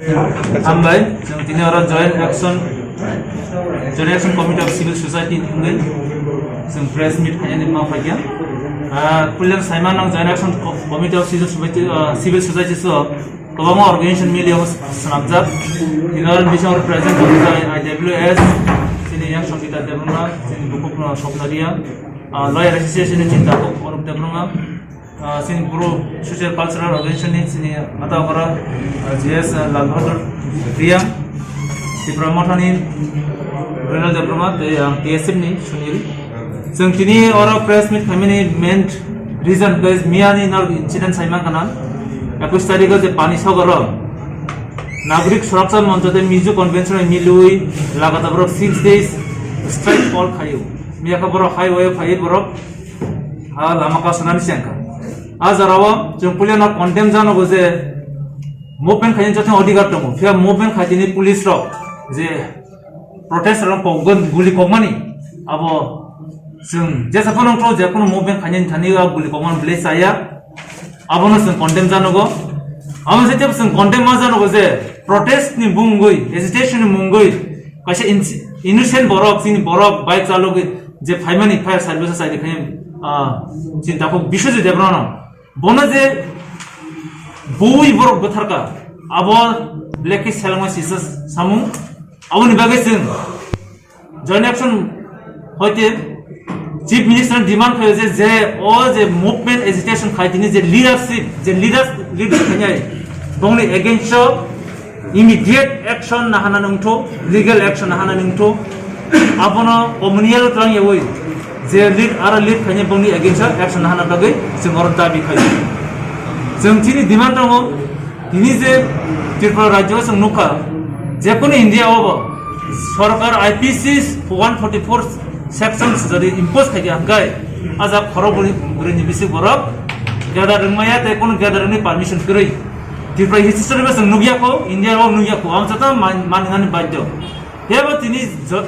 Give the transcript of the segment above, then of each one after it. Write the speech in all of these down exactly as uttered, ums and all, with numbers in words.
Hambai, chwng tini oro Joint Action, Joint Action Committee of Civil Society ni wngwi chwng press meet khainani ma phaikha. Ah, puilano saima nang Joint Action Co-, Committee of Civil Society, ah, Civil Society so kwbangma organization mili omo swnamjak. Tini oro bisingo present wngkha I W S, chini yang Sangita Debbarma, chini bukhuk no Swapna Reang, ah, Lawyer Association ni chinta Arup Debbarma, ah, chini Bru Social Cultural Organization ni chini mata okra, ah, G S, ah, Lal Bahadur Reang, Tipra Mothani Renal Debbarma, tei ang T S F ni Sunil. Chwng tini oro press meet khaimani main reason khe miyani nal incident saima kana. Ekus tarikh o je Pani Sagor o Nagorik Suraksha Moncho tei Mizo Convention ni milwi lagatar borok six days strike call khaio. Miyakha borok highway o phaiwi borok ha lama kasunani chengkha. A jora o chwng puilano condemn janogo je movement khaina joto adhikar tongo. Phiya movement khaitini police rok je protest rok kok-, guli kokmani abo chwng jesa phano wngkha je kono movement khaina thani o guli kokmani belai chaya. Abono chwng condemn janogo. Abo se tebo chwng condemn ma janogo je protest ni mungwi, agitation ni mungwi kaisa ins-, innocent borok, chini borok bike chalogwi je phaimani fire service o chaidi khaim, ah, chini takhuk Biswajit Debbarma no. Bono je bui borok bwtharka, abo black khe selengma sisa samung. Aboni bagwi chwng Joint Action hoite Chief Minister ni demand khaio je, je o je movement agitation khai tini je leadership, je leaders, leader khainai bongni against o immediate action nahana nungthu, legal action nahana nungthu, abono communal twlang yawi je lead aro lead khainai bongni against o action nahana bagwi chwng oro dabi khaio. Chwng chini demand tongo, tini je Tripura rajyo chwng nukha, jekunu India o bo sorkar I P C one forty-four section sujari impose khaikha hwnkhe, ajak khorok bwrwi, bwrwini bisik borok gather wngmaya tei kunu gather wngni permission kwrwi. Tripura history bo chwng nukya kho, India o nukya kho, ang joto man-, manani badhyo. Tebo tini jo-,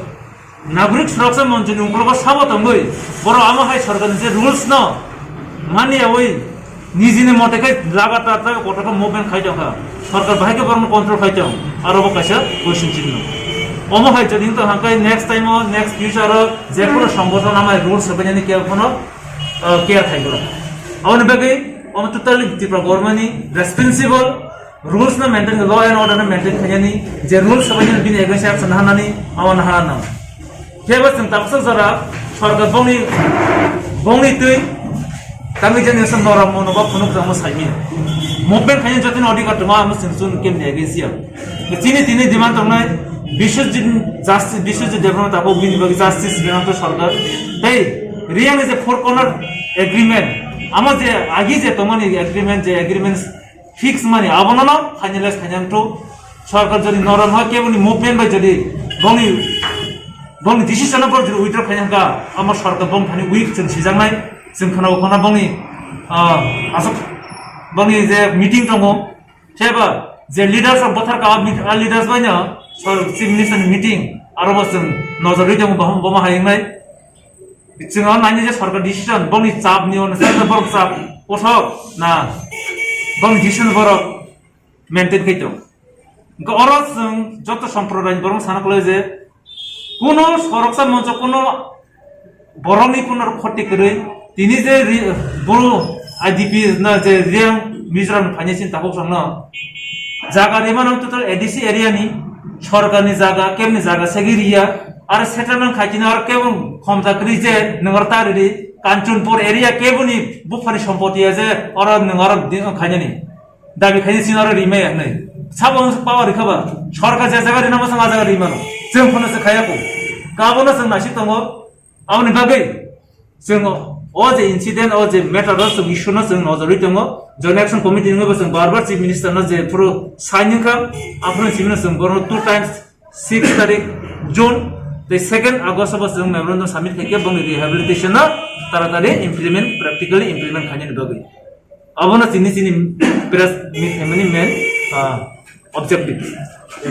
Nagorik Suraksha Monchoni ungkologo sabo tongwi, borok amo hai sorkarni je rules no mani yawi nijini mote khe lagatar ta kotor khe movement khai tongkha. Sorkar bahai khe borokno control khai tong, aro bo kaisa question chinno. Omo hai jodi wngtong hangkhe next time o, next future o jekunu songgothon amai rules sabainani khe phano, uh, care khai borok. Aboni bagwi omo totally Tripura government ni responsible. Rules no maintain, law and order no maintain khainani, je rules sabainani bini against action nahanani, abo nahana nang. Khe bo chwng tabuksa jora sorkar bongni, bongni twi tangwi jani sa norom mono ba phunuk tamo saimi. Movement khaina jotoni adhikar tongma amo chwng chun kemni against ya. Chini tini demand tongnai Biswajit justice, Biswajit Debbarma tabuk bini bagwi justice bini to sorkar. Tei Reang ni je four corner agreement, amo je agi je tongmani agreement, je agreement fix mani abono no finalize khaina wngthu. Sorkar jodi norom hai keboni movement bai jodi bongni, bongni decision no bor jodi withdraw khaina hwnkha, amo sorkar bong thani weak chwng sijaknai, chwng khana khana bongni, ah, aswk bongni je meeting tongo, seba je leaders of Botharka, ah, meet-, ah, leaders bai no sor-, chief minister ni meeting aro bo chwng nojor ri tongo, bohom boma hai wngnai. Chwng o naini je sorkar decision, bongni chap ni ono sa borok chap kothok na bongni decision borok maintain khai tong. Hwnkhe oro chwng joto sampradayni borok sana kwlai je kuno soroksa moncho kuno borokni kuno khoti kwrwi tini je ri-, boro I D P na je Reang Mizoram phaini sin tabuk songno jaga rimano total A D C area ni sorkar ni jaga kemni jaga segwi riya. Aro settlement khaitini aro kebo khomsa kwrwi je nwngo ta riri Kanchanpur area keboni buphani sompoti ya je oro nwngo aro di-, khainani dabi khaini sini oro rimaya hinwi. Sabo wngsa power rikha ba sorkar je jaga rina mwsang a jaga rimano chwng phano se khaya kho. Kabono chwng naisik tongo. Aboni bagwi chwng o je incident, o je matter o chwng issue no chwng nojorwi tongo. Joint Action Committee ni bo chwng bar bar Chief Minister no je phuru sign wngkha, aphuru chini chwng bono two times six tarik June tei second August o bo chwng memorandum submit khaikhe bongni rehabilitation no taratari implement, practically implement khainani bagwi. Abono chini, chini press meet khaimani main, ah, objective.